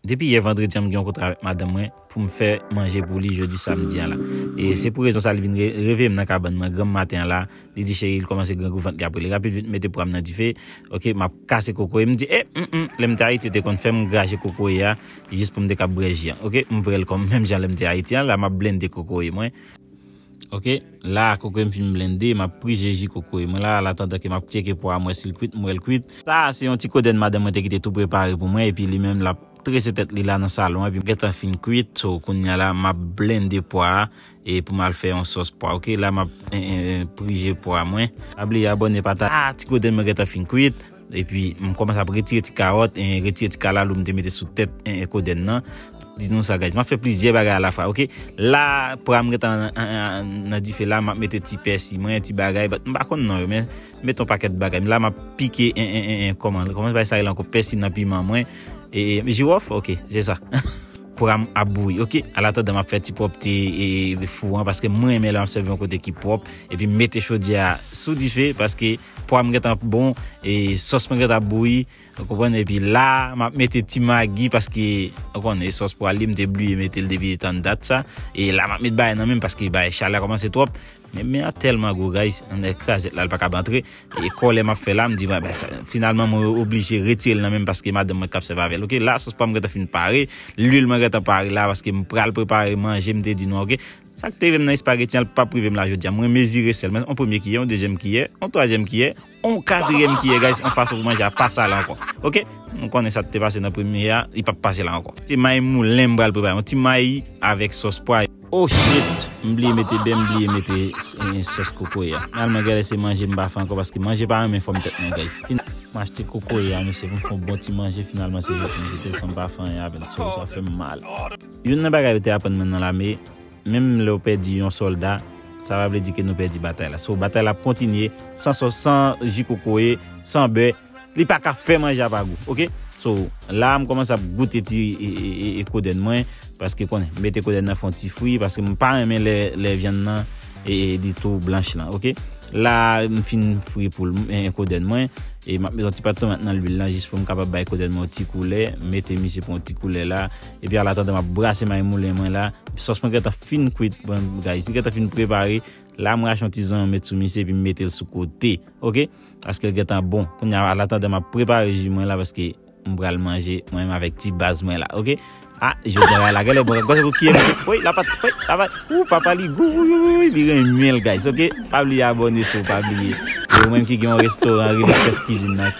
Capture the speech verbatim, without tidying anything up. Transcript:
Depi yè vandredi an, m gen yon kontra avèk madanm mwen pou m fè manje pou li jodi samdi an la. E se pou rezon sa, li vin re- reveye m nan kabann mwen granm maten an la. Li di, cheri, li kòmanse grangou vant li ap rele. Rapid vit, m mete pwa m nan dife. Ok, m ap kase kokoye. M di, e, mm, mm, lè m te Ayiti, yo te konn fè m graje kokoye a, jis pou m te kab bwè ji an. Ok, m pran l kòm menm jan lè m te Ayiti an, la m ap blende kokoye mwen. Ok, la kokoye m fin blende, m ap prije ji kokoye mwen la, an atandan ke m ap tcheke pwa a, m wè si l kwit, m wè l kwit. Sa a se yon ti kodenn madanm mwen te kite tou prepare pou mwen, epi li menm l ap trese tèt li la nan salon an, epi m gentan fin kwit, so kounye a la, m ap blende pwa a, e pou m al fè yon sòs pwa, ok? La, m ap, en, en, en, prije pwa mwen. Pa bliye abòne, pataje. Ah, ti kodenn mwen gentan fin kwit. Epi, m kòmanse ap retire ti kawòt, en, retire ti kalalou m te mete sou tèt, en, en, kodenn nan. Di nou sa, guys. M ap fè plizyè bagay alafwa, ok? La, pwa m gentan nan, nan, nan, nan dife la, m ap mete ti pèsi mwen, ti bagay, but m pa konn non yo, men mete yon pakèt bagay. La, m ap pike, en, en, en, en, kòman, kòman bagay sa rele ankò? Pèsi nan piman mwen. E, e, jiwòf, ok, se sa. Pwa m ap bouyi, ok? An atandan, m ap fè ti pwòpte, e, fou an, paske mwen renmen lè m ap sèvi yon kote ki pwòp, epi m mete chodyè a sou dife, paske pwa m gentan bon, e sòs mwen gentan ap bouyi, ou konprann? Epi la, m ap mete ti magi, paske, ou konnen, e sòs pwa li, m te bliye mete l depi tan dat sa, e la, m ap met bagay nan men m, paske bagay chalè a kòmanse twòp, men men an tèlman gwo, guys, anndan krazèt la, l pa kab antre. E kòlè m ap fè la, m di, "Bon, ben, sa, finalman, mwen oblije retire l nan men m paske madanm mwen k ap sèvi avè l." Ok, la, sòs pwa m gentan fin pare, lwil mwen gentan pare la paske m pral prepare manje, m te di nou, ok. Sa k te rive m nan espageti an, l p ap rive m la jodi a. Mwen mezire sèl, mwen, yon premye kiyè, yon dezyèm kiyè, yon twazyèm kiyè, yon katriyèm kiyè, guys, yon fason pou manje a pa sale ankò. Ok? Nou konnen sa k te pase nan premye a, li p ap pase la ankò. Se mayi moulen m pral prepare, yon ti mayi avèk sòs pwa. Oh shit, m bliye mete bè, m bliye mete, eh, sòs kokoye a. Finalman, genlè se manje m pa fè ankò paske manje pa renmen fòm tèt mwen, guys. Fin, m achte kokoye a, mesye, pou m fè yon bon ti manje, finalman se jete m jete l san m pa fè anyen avè l. So, sa fè m mal. Youn nan bagay yo te aprann mwen nan lame, menm lè w pèdi yon sòlda, sa pa vle di ke nou pèdi batay la. So, batay la ap kontinye, san sòs, san ji kokoye, san bè, li pa ka fè manje a pa gou, ok? So, la, m kòmanse ap goute ti, e, e, e, e kodenn mwen, paske konnen, m mete kodenn nan fè yon ti fri, paske m pa renmen lè, lè vyann nan, e, e, li tou blanch lan, ok? La, m fin fri poul, e, kodenn mwen, e m ap mete yon ti pat tomat nan lwil lan, jis pou m kapab bay kodenn mwen yon ti koulè, m mete misye pou yon ti koulè la, epi an atandan m ap brase mayi moulen mwen la, sòs mwen gentan fin kwit, bon, guys, li gentan fin prepare, la, m rache yon ti zonyon met sou misye, epi m mete l sou kote, ok? Paske l gentan bon. Kounye a, an atandan m ap prepare ji mwen la, paske m pral manje mwen menm avèk ti baz mwen la, ok? Ah, jodi a la, genlè bon, gòj kou kiyè, woy, la pat, woy, la pat, ou, papa li gou, woy, woy, woy, li renmen l, guys, ok? Pa bliye abòne si w pa bliye. E ou menm ki gen yon restoran, rele chèf kizin nan.